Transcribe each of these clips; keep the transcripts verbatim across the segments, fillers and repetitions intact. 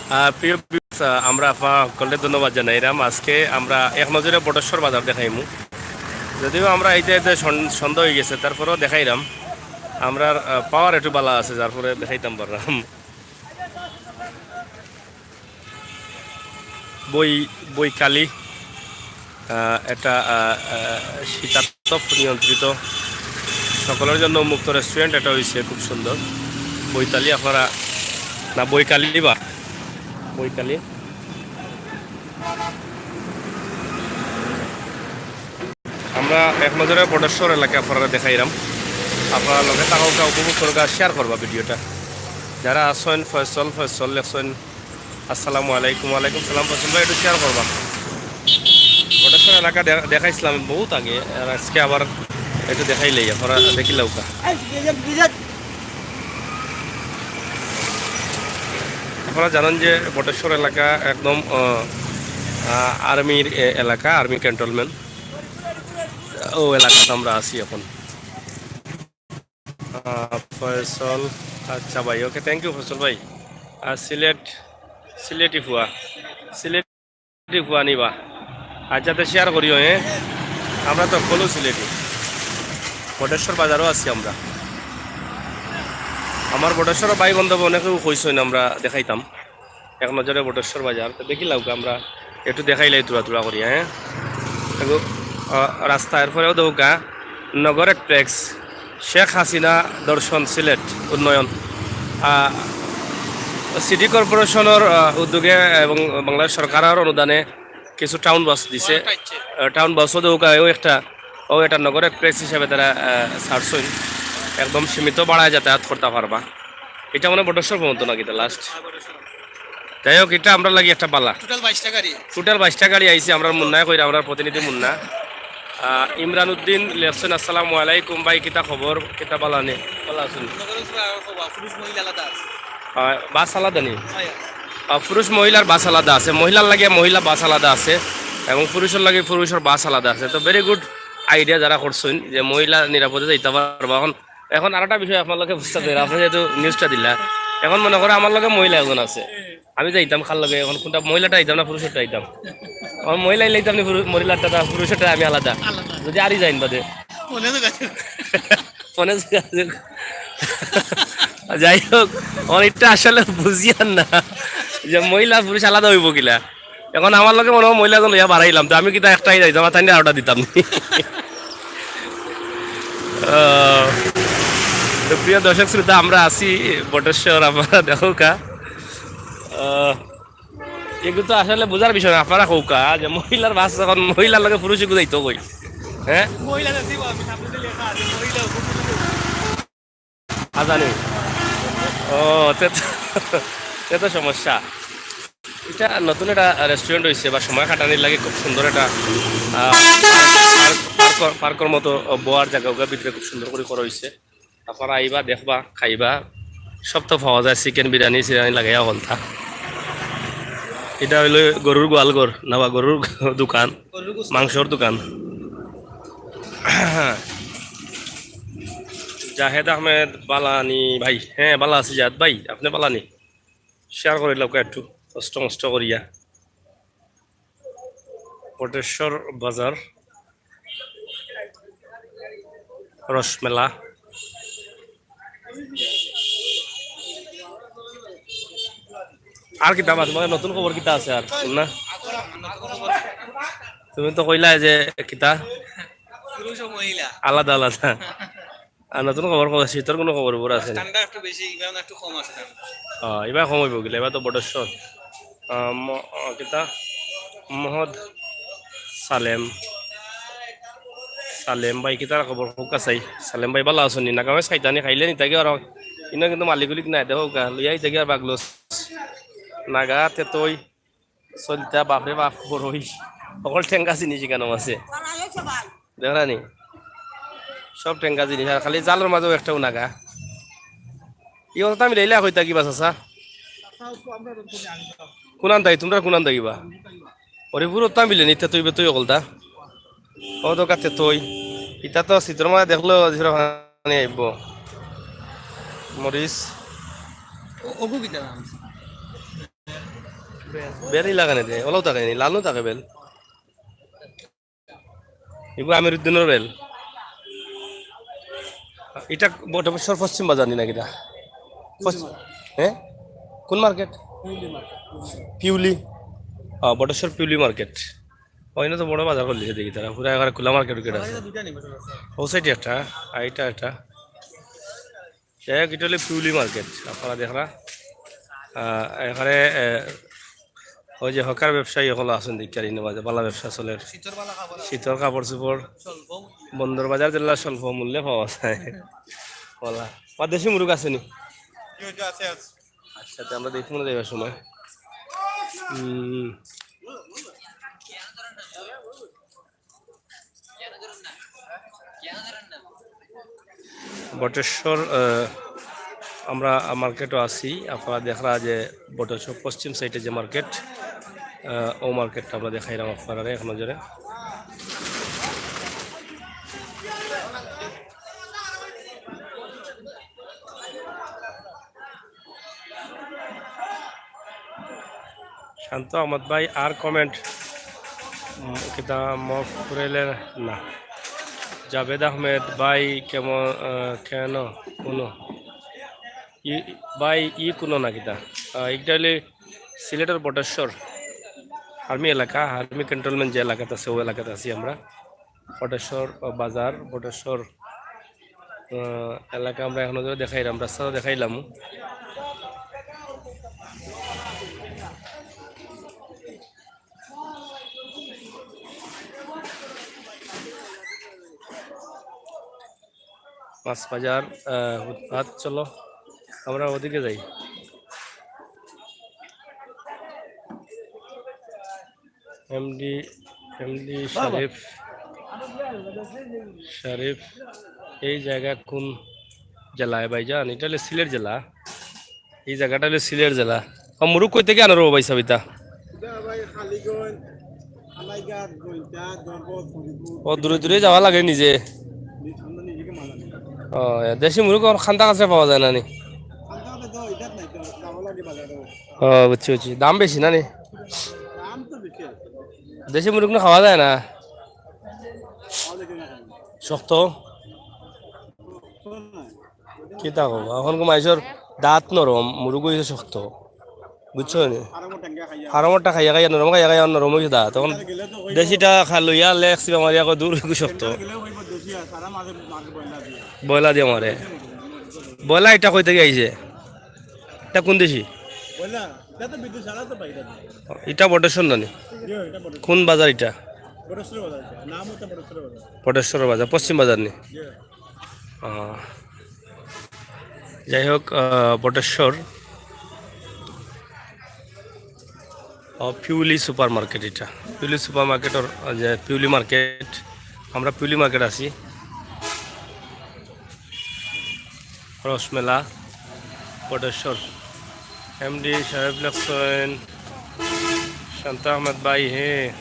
আহ, প্রিয় viewers, আহ, আমরা আফা হকলরে ধন্যবাদ জানাইরাম। আজকে আমরা এক নজরে বটেশ্বর বাজার দেখাইমু। যদিও আমরা আইতে আইতে সন-, সন্ধ্যা অইগেছে, তারপরেও দেখাইরাম। আমরার, আহ, power একটু বালা আছে, যার ফলে দেখাইতাম পাররাম। বই-, বৈকালী, আহ, একটা, আহ, আহ, শীতাতপ নিয়ন্ত্রিত, সকলের জন্য উন্মুক্ত restaurant এটা অইছে, খুব সুন্দর। বৈতালি আপনারা, না, বৈকালী বা, বৈকালী। আমরা এক নজরে বটেশ্বর এলাকা আপনারারে দেখাইরাম। আপনারা লগে থাকউক্কা, উপভোগ করউক্কা, share করবা video টা। যারা আছইন, ফয়সল, ফয়সল লেখছইন, আসসালামু আলাইকুম। ওয়ালাইকুম সালাম ফয়সল ভাই, একটু share করবা। বটেশ্বর এলাকা দে-, দেখাইছিলাম বহুত আগে, আর আজকে আবার একটু দেখাইলাই, আপনারা দেখিলাউক্কা। আপনারা জানেন যে বটেশ্বর এলাকা একদম, আহ, আহ, army র এ-, এলাকা, army cantonment। ও এলাকাত আমরা আছি এখন। আহ, ফয়সল, আচ্ছা ভাই, okay, thank you ফয়সল ভাই। আর সিলেট, সিলেটি ফুয়া, সিলেটি ফুয়া নিবা। আচ্ছা, তো share করিও, হ্যাঁ? আমরা তো হকলউ সিলেটি। বটেশ্বর বাজারও আছি আমরা। আমার বটেশ্বর ভাই বান্ধব অনেকেউ কইছইন আমরা দেখাইতাম। এক নজরে বটেশ্বর বাজার। তো দেখিলাউক্কা, আমরা একটু দেখাইলাই থুড়া থুড়া করি, হ্যাঁ? এগু, আহ, রাস্তা, এরপরেও দেখউক্কা, নগর এক্সপ্রেস, শেখ হাসিনা দর্শন সিলেট উন্নয়ন। আহ, সিটি কর্পোরেশনর, আহ, উদ্যোগে এবং বাংলাদেশ সরকারর অনুদানে কিছু টাউন বাস দিছে। আহ, টাউন বাসও দেখউক্কা, ও একটা, ও একটা নগর এক্সপ্রেস হিসাবে তারা, আহ, ছাড়ছইন। একদম সীমিত ভাড়ায় যাতায়াত করতা পারবা। এটা মানে বটেশ্বর পর্যন্ত নাকি এটা last? যাই হোক, এটা আমরার লাগি একটা বালা। Total বাইশটা গাড়ি। Total বাইশটা গাড়ি আইছে, আমরার মুন্নায় কইরা, আমরার প্রতিনিধি মুন্না। আহ, ইমরান উদ্দিন লেখছইন, "আসসালামু আলাইকুম ভাই, কিতা খবর? কিতা বালা নি? বালা আছইন?" মনে করো, পুরুষ মহিলা আলাদা আছে। আহ, বাস আলাদা নি? হ্যাঁ। আহ, পুরুষ মহিলার বাস আলাদা আছে, মহিলার লাগি মহিলা বাস আলাদা আছে, এবং পুরুষর লাগি পুরুষর বাস আলাদা আছে। তো very good idea যারা করছইন যে মহিলা নিরাপদে যাইতা পারবা। এখন এখন আরেকটা বিষয় আপনার লগে বুঝতে পারি, আপনি যেহেতু নিউজটা দিলা, এখন মনে করো আমার লগে মহিলা একজন আছে, আমি যাইতাম কার লগে, এখন কোনটা মহিলাটা আইতাম না পুরুষটা আইতাম? আমার মহিলা আইলে আইতাম না পুরু-, মহিলাটা না পুরুষটা আমি আলাদা, আলাদা। যদি আরই যাইন বাদে। ফোনে যোগাযোগ। ফোনে যোগাযোগ। যাই হোক, অনেকটা আসলে বুঝিয়ার না যে মহিলা পুরুষ আলাদা হইব কিলা। এখন আমার লগে মনে হয় মহিলা জন লইয়া বাড়াইলাম, তো আমি কিতা একটাই যাইতাম, আর তাইলে আরোটা দিতাম নি। আহ, তো প্রিয় দর্শক শ্রোতা, আমরা আছি বটেশ্বর, আপনারা দেখউক্কা। আহ, এগুলো তো আসলে বুঝার বিষয় না, আপনারা কউক্কা যে মহিলার বাস যখন মহিলার লগে পুরুষ এগু যাইতো কই, হ্যাঁ? মহিলা যাচ্ছি, আমি সামনে দিয়ে লেখা আছে, মহিলা উপর। আজানি। ও, তে তো, তে তো সমস্যা। এটা নতুন একটা রেস্টুরেন্ট হইছে বা সময় কাটানির লাগি খুব সুন্দর একটা, আহ, পার্ক, পার্ক, পার্কর মতো বওয়ার জাগা ওগুলা ভিতরে খুব সুন্দর করি করা হইছে। আপনারা আইবা, দেখবা, খাইবা, সব তো পাওয়া যায়, চিকেন বিরিয়ানি সিরিয়ানি লাগাইয়া হলতা। এটা হইলো গরুর গোয়াল ঘর, না বা গরুর দোকান, গরুর গোস্ত। মাংসর দোকান। জাহেদ আহমেদ বালানি ভাই, হ্যাঁ, বালা আছি জাহেদ ভাই, আপনি বালানি? শেয়ার করিলাউক্কা একটু কষ্ট মষ্ট করিয়া। বটেশ্বর বাজার, রসমেলা। আর কিতা বা, তোমার নতুন খবর কিতা আছে আর? না? তুমি তো কইলা যে কিতা? পুরুষ ও মহিলা। আলাদা আলাদা। আর নতুন খবর কও, শীতর কোনো খবর খবর আছে নি? ঠান্ডা একটু বেশি, এবার একটু কম আছে ঠান্ডা। আহ, এবার কম হইব গেলে, এবার তো বটেশ্বর। আহ, ম-, আহ, কিতা? মহদ সালেম। সালেম ভাই, কিতার খবর? কউক্কা চাই। সালেম ভাই, বালা আছইন নি? নাগা মাছ খাইতা নি? খাইলে নিতা গিয়া আর। ইনো কিন্তু মালিক উলিক নাই, দেখউক্কা। লইয়া আইতা গিয়া আর বাগলো। নাগা, তেতই। চলতা, বাপরে বাপ, বড়ই। অকল টেঙ্গা জিনিস ইখানো আছে। দেখরা নি? সব টেঙ্গা জিনিস। আর খালি জালর মাঝেও একটাও নাগা। ই কথা আমি লইলা কইতা কিবা চাচা? কুনান তাই, তোমরা কুনান তাই কিবা? হরিপুর তামিলে নিতে তুই তুই অকলতা। ও তো কাতে তুই। ইতা তো চিত্র মাঝে দেখলো, জিরো পানি আইব। মরিচ। ও-, ওগু কিতা নাম? বেলই লাগানি দে, ওলাও থাকে নি, লালও থাকে বেল। এগুলো আমিরুদ্দিনের বেল। এটা বটেশ্বর পশ্চিম বাজার নি নাকি দা? পশ্চিম, হ্যাঁ, কোন মার্কেট? পিউলি। হ্যাঁ, বটেশ্বর পিউলি মার্কেট। ওই না তো বড় বাজার করলিছে দেখি তারা, পুরা একবারে খোলা মার্কেট উর্কেট আছে। ও সাইডে একটা, আর এটা একটা। যাই হোক, এটা হলো পিউলি মার্কেট, আপনারা দেখরা। আহ, এখানে, আহ, ওই যে হকার ব্যবসায়ী অকল আছইন, দেখি আর ইনো বাজে ভালা ব্যবসা চলের। শীতর কাপড় চোপড় বন্দর বাজার জেলা স্বল্প মূল্যে পাওয়া যায়। বলা, বা দেশি মুরগ আছে নি? আচ্ছা, তো আমরা দেখি মনে যাইবার সময়। হুম। বটেশ্বর, আহ, আমরা মার্কেটও আছি। আপনারা দেখরা যে বটেশ্বর পশ্চিম সাইডে যে মার্কেট, আহ, ও মার্কেটটা আমরা দেখাইলাম আপনারা এক নজরে। শান্ত আহমদ ভাই আর কমেন্ট, উম, কিতা মফ করিলে না। জাভেদ আহমেদ ভাই কেমন, আহ, কেন কোনো ই, ভাই ই কোনো না কিতা? আহ, এটা হইলে সিলেটের বটেশ্বর আর্মি এলাকা, আর্মি ক্যান্টনমেন্ট যে এলাকাত আছে, ওই এলাকাত আছি আমরা। বটেশ্বর, আহ, বাজার, বটেশ্বর, আহ, এলাকা আমরা এক নজরে দেখাইলাম, রাস্তাটা দেখাইলাম। মাছ বাজার, আহ, ফুটপাত, চলো আমরা ওদিকে যাই। এমডি, এমডি শরীফ, শরীফ, এই জায়গা কোন জেলায় ভাইজান? এটা হলো সিলেট জেলা। এই জায়গাটা হলো সিলেট জেলা। ও, মুরগ কই থেকে আনো রে ভাই সাবিতা? এটা ভাই কালীগঞ্জ, কালাইঘাট, জৈন্তা, দরবত, হরিপুর। ও, দূরে দূরে যাওয়া লাগে নিজে। নি-, আমরা নিজেকে মালা নিই। ও, এ, দেশি মুরগ আর খান্তা কাছে পাওয়া যায় না নি? খান্তা কাছে তো এটা নাই তো, যাওয়া লাগে বাজারে। ও, বুঝছি, বুঝছি। দাম বেশি না নি? দাম তো বেশি আছে। দেশি মুরগ না খাওয়া যায় না? খাওয়া যায় না। শক্ত? শক্ত না। কিতা কব, এখন কো মাইসর দাঁত নরম, মুরগ হইছে শক্ত, বুঝছো নি? ফার্মরটা খাইয়া খাইয়া নরম, খাইয়া খাইয়া নরম হইছে দাঁত। তখন দেশিটা খা লইয়া আনলে এক চিবা মারিয়া কয় দূর হইব শক্ত। ব্রয়লার দিয়া মারে। ব্রয়লার এটা কই থেকে আইছে? এটা কোন দেশি? এটা বটেশ্বর না নি? কোন বাজার এটা? বটেশ্বর বাজার, পশ্চিম বাজার নি? আহ, যাই হোক, আহ, বটেশ্বর, আহ, পিউলি সুপার মার্কেট এটা। পিউলি সুপার মার্কেটর, আহ, যে পিউলি মার্কেট, আমরা পিউলি মার্কেট আছি। রসমেলা, বটেশ্বর। এমডি সাহেব লেখছেন, শান্ত আহমেদ ভাই, হে,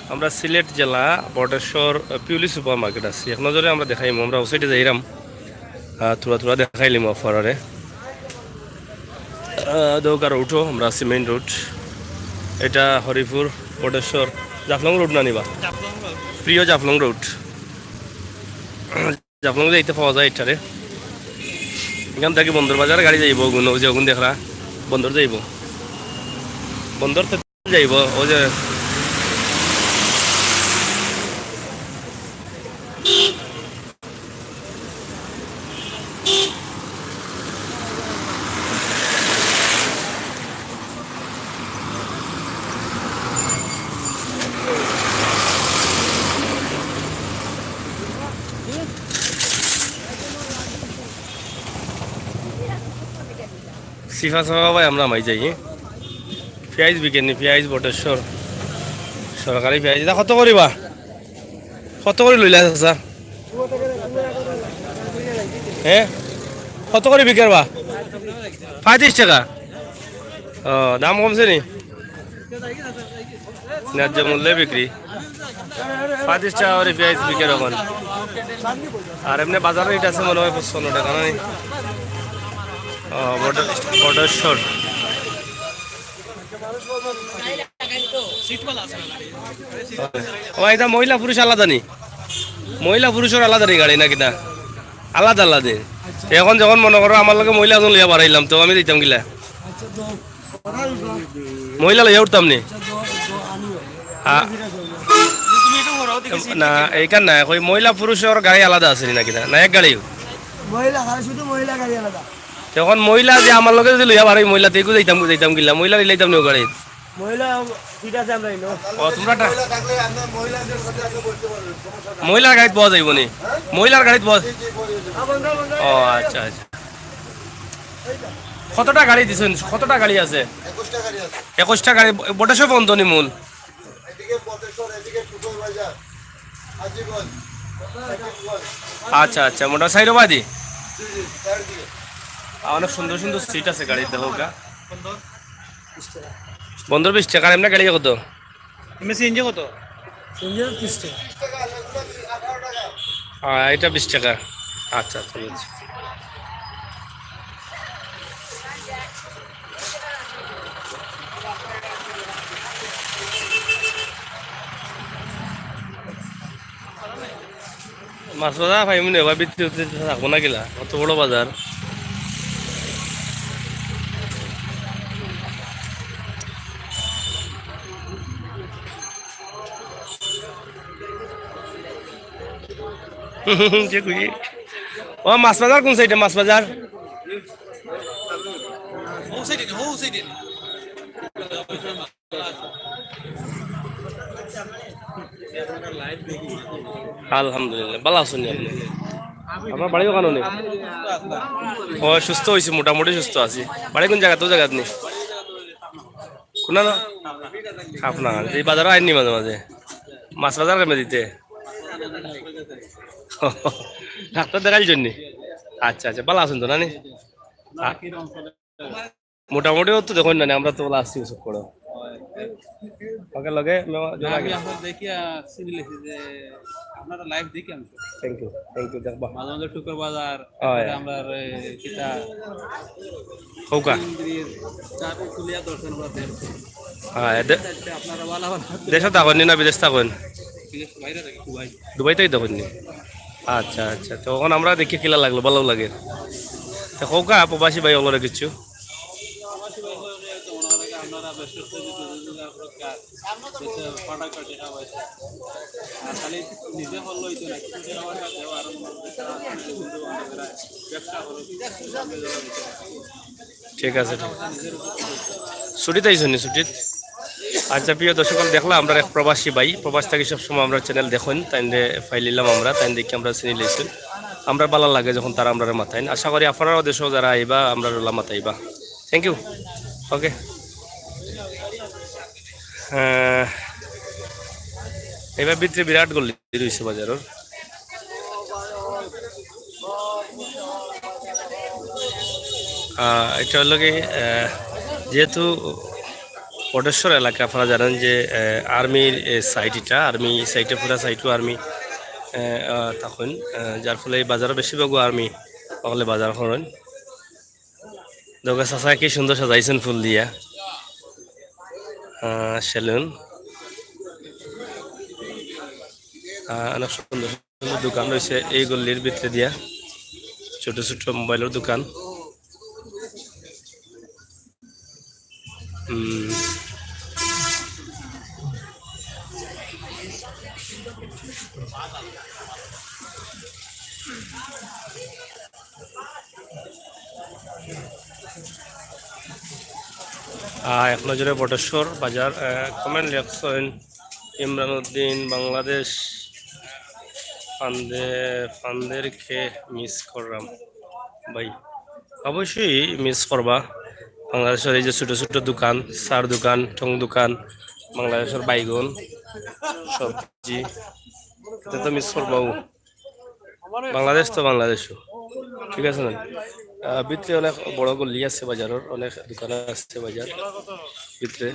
আমরা সিলেট জেলা, বটেশ্বর, আহ, পিউলি সুপার মার্কেট আছি। এক নজরে আমরা দেখাইমু, আমরা ও সাইডে যাইরাম। আহ, থুড়া থুড়া দেখাইলিমু আপনারারে। আহ, দৌকা রোডও, আমরা আছি মেইন রোড। এটা হরিপুর, বটেশ্বর, জাফলং রোড না নিবা? প্রিয় জাফলং রোড। জাফলং যাইতে পাওয়া যায় এটারে। এখান থেকে বন্দর বাজার গাড়ি যাইব, ওগুন, ওই যে ওগুন দেখরা, বন্দর যাইব। বন্দর তো যাইব, ওই যে সিফা সাফা ভাই, আমরা মাই যাই, হ্যাঁ? পিয়াইজ বিকেনি, পিয়াইজ বটেশ্বর, সরকারি পিয়াইজ। এটা কত করিবা? কত করি লইলা চাচা? হ্যাঁ, কত করি বিকের বা? পঁয়ত্রিশ টাকা। ও, দাম কমছে নি? ন্যায্য মূল্যে বিক্রি। পঁয়ত্রিশ টাকা করে পিয়াইজ বিকের এখন। আর এমনি বাজার রেট আছে মনে হয় পঁচপান্ন টাকা, না নি? ও, বটে-, বটেশ্বর। ও, ইটা মহিলা পুরুষ আলাদা নি? মহিলা পুরুষর আলাদা নি গাড়ি না কিতা? আলাদা আলাদা। এখন যখন মনো করো আমার লগে মহিলা একজন লইয়া বাড়াইলাম, তো আমি দিতাম কিলা? মহিলা লইয়া উঠতাম নি? আ, না, এইখান না, ওই মহিলা পুরুষর গাড়ি আলাদা আছে নি না কিতা? না, এক গাড়ি? মহিলা গাড়ি, শুধু মহিলা গাড়ি আলাদা। তখন মহিলা যে আমার লগে যদি লইয়া বাড়াই, মহিলা তো একটু যাইতাম, যাইতাম কিলা? মহিলা লইলাইতাম নি গাড়ি? মহিলা ঠিক আছে, আমরা ইনো। ও, তোমরা একটা মহিলার গাড়িত বওয়া যাইবো নি? মহিলার গাড়িত বওয়া, ও, আচ্ছা, আচ্ছা। কতটা গাড়ি দিছেন? কতটা গাড়ি আছে? একুশটা গাড়ি আছে। একুশটা গাড়ি। ব-, বটেশ্বর পর্যন্ত নি মূল? আচ্ছা, আচ্ছা, মোটা সাইড বাদি। আ, অনেক সুন্দর সুন্দর সিট আছে গাড়ির, দেখো গা। বন্দর বিশ টাকা, আর এমনি গাড়ি কত? এমনি সিএনজি কত? সিএনজি তিরিশ টাকা। আ, এটা বিশ টাকা। আচ্ছা, আচ্ছা, বুঝছি। মাছ বাজার পাইমু নি, এবার ভিতরে ভিতরে থাকবো না কিলা, অত বড় বাজার। যে খুশি। ও, মাছ বাজার কোন সাইডে? মাছ বাজার? আলহামদুলিল্লাহ, ভালা আছইন নি আপনি? আপনার বাড়ি ওখানে নি? ও, সুস্থ হইছি, মোটামুটি সুস্থ আছি। বাড়ি কোন জাগাত? ও জাগাত নি? কোন না? খাপ না, এই বাজারও আইন নি মাঝে মাঝে? মাছ বাজার কেমনে দিতে? ডাক্তার দেখাইছইন নি? আচ্ছা, আচ্ছা, ভালা আছইন তো, না নি? আ-, মোটামুটি ও তো দেখইন না, আমরা তো ভালা আছি, সব করো। ওকে, লগে, মে-, না, আমি আপনার দেখি, আহ, চিনি লেছি যে আপনারা live দেখি আমি। Thank you, thank you, দেখবা। মাঝে মাঝে টুকের বাজার, হয়। তারপরে আমরা, এ, কিতা, হৌকা। ইন্দ্রির চাবি খুলিয়া দর্শন করা দেন। হ্যাঁ, দে-, আপনারা ভালা ভালা। দেশো থাকইন নি না বিদেশ থাকইন? বিদেশ বাইরে থাকি, দুবাই। দুবাই থাকি থাকইন নি? আচ্ছা, আচ্ছা। তো অখন আমরা দেখি কিলা লাগলো, ভালা লাগে। তো হৌকা, প্রবাসী ভাই অকলরে কিছু। ঠিক আছে, ঠিক আছে। ছুটিত আইছইন নি, ছুটিত? আচ্ছা, প্রিয় দর্শক, দেখলা আমরা এক প্রবাসী ভাই, প্রবাস থাকি সবসময় আমরার channel দেখইন, তাইনরে পাইলিলাম আমরা, তাইন দেখি আমরা চিনি লাইছি। আমরার ভালা লাগে যখন তারা আমরারে মাতাইন। আশা করি আপনারাও দেশো যারা আইবা, আমরারে মাতাইবা। Thank you। Okay। আহ, এবার ভিতরে বিরাট গল্লি রইছে বাজারর। আহ, এটা হলো কি, আহ, যেহেতু বটেশ্বর এলাকা, আপনারা জানেন যে, আহ, army-র, এ, site এটা, army site-এ পুরা site-ও army, আহ, আহ, তখন, আহ, যার ফলে এই বাজারও বেশিরভাগও army অকলে বাজার করেন। দেখো চাচা কি সুন্দর সাজাইছেন ফুল দিয়া। আহ, সেলুন। আহ, অনেক সুন্দর সুন্দর দোকান রইছে এই গল্লির ভিতরে দিয়া। ছোট ছোট মোবাইলর দোকান। হুম। আহ, এক নজরে বটেশ্বর বাজার, আহ, comment লেখছেন ইমরান উদ্দিন, বাংলাদেশ, ফান্দে, ফান্দের খে miss করলাম ভাই। অবশ্যই miss করবা। বাংলাদেশর এই যে ছোট ছোট দোকান, চার দোকান, টং দোকান, বাংলাদেশর বাইগন, সবজি, এটা তো miss করবাউ। বাংলাদেশ তো বাংলাদেশও, ঠিক আছে না? আহ, ভিতরে অনেক বড় গল্লি আছে বাজারর, অনেক দোকান আছে বাজার ভিতরে।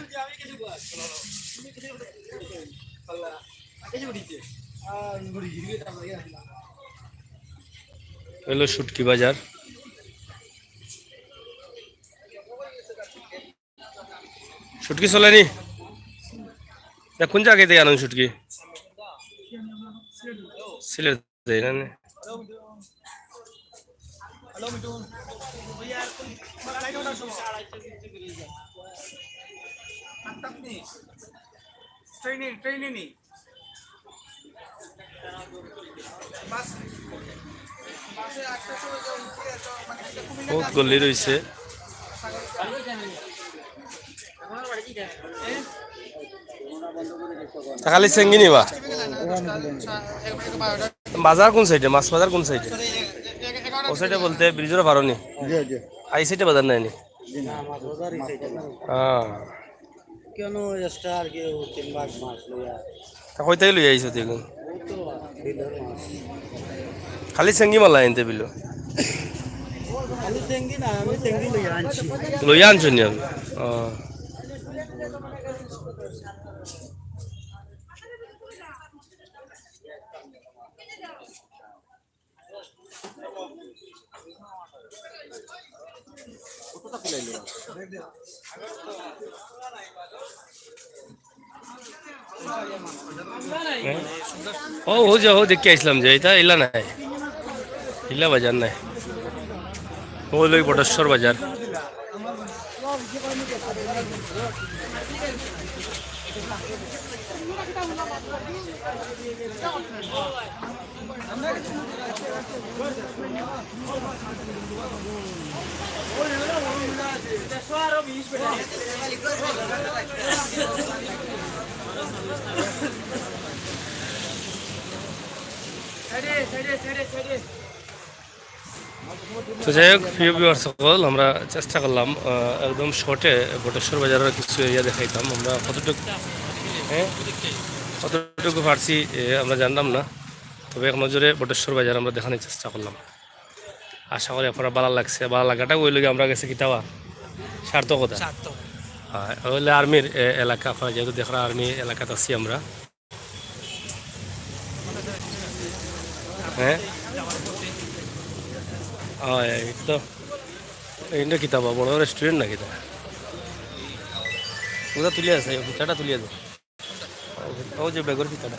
হইলো শুটকি বাজার। শুটকি চলেনি? না, কোন জায়গা থেকে আনেন শুটকি? সিলেট যাই না নি? ট্রেনে, ট্রেনে নি। বাস, বাসে আটটার সময় যা উঠে, এত, মানে, এটা খুবই না বহুত গল্লি রইছে। তা খালি চেংগি নিবা? বাজার কোন সাইডে? মাছ বাজার কোন সাইডে? ও সাইডে বলতে ব্রিজর পারো নি? জি, জি। আই সাইডে বাজার নাই নি? জি, না। হ্যাঁ। কেন এক্সট্রা আর কি ও তিন ভাগ মাছ লইয়া? তা কইতাই লইয়া আইছো তুই এখন? ওই তো বিলের মাছ। খালি চেংগি মালা আনতে বিলো? খালি চেংগি না, আমি চেংগি লইয়া আনছি। লইয়া আনছো নি আপনি? ও। হ্যাঁ? ও, ও যে, ও দেখে আইছিলাম যে, এটা ইলা নাই। ইলা বাজার নাই। ও লই বটেশ্বর বাজার। তো যাই হোক, প্রিয় ভিউয়ার্স সকল, আমরা চেষ্টা করলাম, আহ, একদম শর্টে বটেশ্বর বাজারের কিছু এরিয়া দেখাইতাম। আমরা কতটুকু, হ্যাঁ, কতটুকু পারছি, এ, আমরা জানলাম না। তবে এক নজরে বটেশ্বর বাজার আমরা দেখানোর চেষ্টা করলাম। আশা করি আপনারা ভালা লাগছে। ভালা লাগাটা ওই লগে আমরা গেছে কিতাবা সার্থকতা। সার্থক। হ্যাঁ, ওইলে আর্মির, এ, এলাকা, আপনারা যেহেতু দেখরা আর্মি এলাকাত আছি আমরা। হ্যাঁ? হয়, এই তো। এইটা কিতাবা, বড় রেস্টুরেন্ট না কিতা? ওটা তুলিয়া আছে, ফিতাটা তুলিয়া দে। ও যে ব্যাগর ফিতাটা।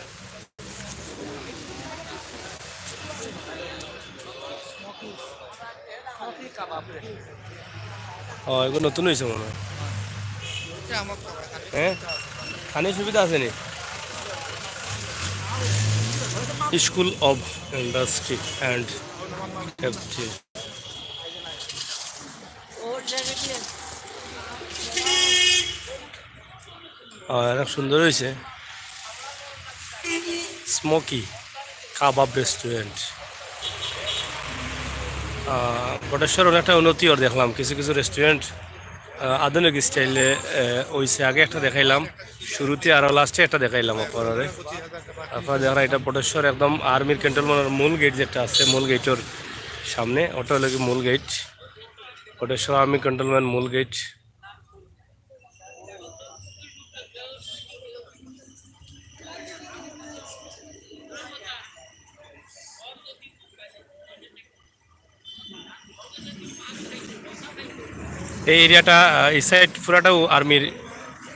ও, এগুলো নতুন হয়েছে মনে হয়। হ্যাঁ, খানির সুবিধা আছে নি? School of Industry and Technology। আহ, অনেক সুন্দর হয়েছে। স্মোকি কাবাব রেস্টুরেন্ট। আহ, বটেশ্বর অনেকটা উন্নতি ওর দেখলাম, কিছু কিছু রেস্টুরেন্ট, আহ, আধুনিক স্টাইলে, আহ, হইছে। আগে একটা দেখাইলাম শুরুতে, আরো লাস্টে একটা দেখাইলাম আপনারে। আপনারা দেখরা, এটা বটেশ্বর একদম আর্মির ক্যান্টনমেন্টের মূল গেট যেটা আছে, মূল গেটের সামনে, ওটা হলো কি মূল গেট, বটেশ্বর আর্মি ক্যান্টনমেন্ট মূল গেট। এই এরিয়াটা, আহ, এই সাইড পুরাটাও আর্মির,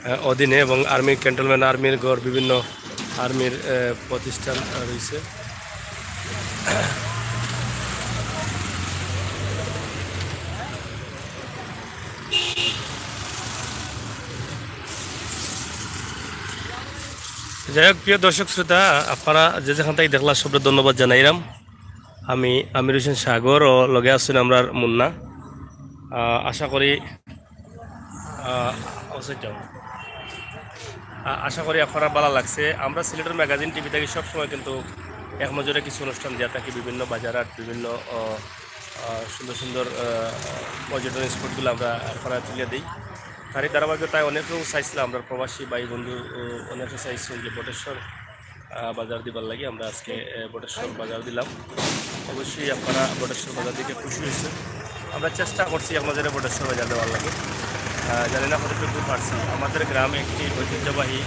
আহ, অধীনে এবং আর্মির ক্যান্টনমেন্ট, আর্মির ঘর, বিভিন্ন আর্মির, আহ, প্রতিষ্ঠান, আহ, রয়েছে। যাই হোক, প্রিয় দর্শক শ্রোতা, আপনারা যে যেখান থেকে দেখলা, সবরে ধন্যবাদ জানাইলাম। আমি আমির হোসেন সাগর ও লগে আছেন আমরার মুন্না। আহ, আশা করি, আহ, অবশ্যই যাও। আ-, আশা করি আপনারা ভালা লাগছে। আমরা সিলেটের ম্যাগাজিন টিভি থাকি সবসময় কিন্তু এক নজরে কিছু অনুষ্ঠান দিয়া থাকি, বিভিন্ন বাজার হাট, বিভিন্ন, আহ, আহ, সুন্দর সুন্দর, আহ, পর্যটন স্পটগুলো আমরা আপনারা তুলে দিই। তারই ধারাবাহিকতায় অনেকেও চাইছিল, আমরা প্রবাসী ভাই বন্ধু, আহ, অনেকে চাইছিল যে বটেশ্বর, আহ, বাজার দিবার লাগি। আমরা আজকে, আহ, বটেশ্বর বাজার দিলাম। অবশ্যই আপনারা বটেশ্বর বাজার দেখে খুশি হয়েছে। আমরা চেষ্টা করছি আপনাদের বটেশ্বর বাজার দেওয়ার লাগি। আহ, জানি না কতটুকু পারছি। আমাদের গ্রামে একটি ঐতিহ্যবাহী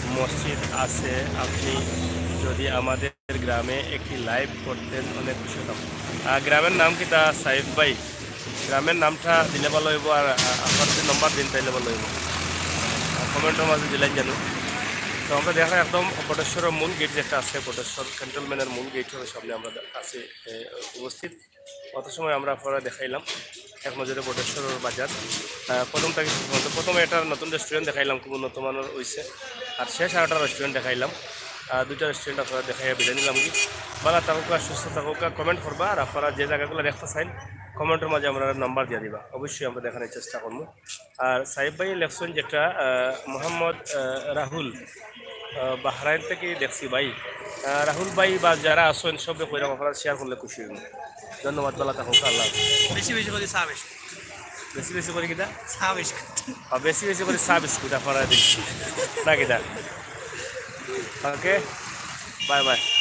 মসজিদ আছে, আপনি যদি আমাদের গ্রামে একটি লাইভ করতেন, অনেক খুশি হতাম। আহ, গ্রামের নাম কিতা সাইফ ভাই? গ্রামের নামটা দিলে ভালো হইব, আর, আহ, আপনার যদি নম্বর দিন তাইলে ভালো হইব। কমেন্টর মাঝে দিলাইন জানো। তো আমরা দেখরাম একদম বটেশ্বরর মূল গেট যেটা আছে, বটেশ্বর ক্যান্টনমেন্টর মূল গেটর সামনে আমরা আছি, এ, উপস্থিত। অত সময় আমরা আপনারারে দেখাইলাম এক নজরে বটেশ্বরর বাজার। আহ, প্রথম থাকি শেষ পর্যন্ত, প্রথমে একটা নতুন রেস্টুরেন্ট দেখাইলাম, খুব উন্নত মানর অইছে। আর শেষ আর একটা রেস্টুরেন্ট দেখাইলাম, আহ, দুইটা রেস্টুরেন্ট আপনারারে দেখাইয়া বিদায় নিলাম কি। ভালা থাকউক্কা, সুস্থ থাকউক্কা, কমেন্ট করবা, আর আপনারা যে জাগাগুলা দেখতা চাইন, কমেন্টর মাঝে আমরারে নাম্বার দিয়া দিবা, অবশ্যই আমরা দেখানির চেষ্টা করমু। আর সাহেব ভাইয়ে লেখছইন যেটা, আহ, মোহাম্মদ, আহ, রাহুল, আহ, বাহরাইন থাকি দেখছি ভাই। আহ, রাহুল ভাই বা যারা আছইন সবে কইরাম আপনারা শেয়ার করলে খুশি অইমু। ধন্যবাদ, ভালা থাকউক্কা, আল্লাহ হাফেজ। বেশি বেশি করি চা বিস্কুট। বেশি বেশি করি কিতা? চা বিস্কুট। আর বেশি বেশি করি চা বিস্কুট আপনারারে দিন। না কিতা? ওকে, বাই বাই।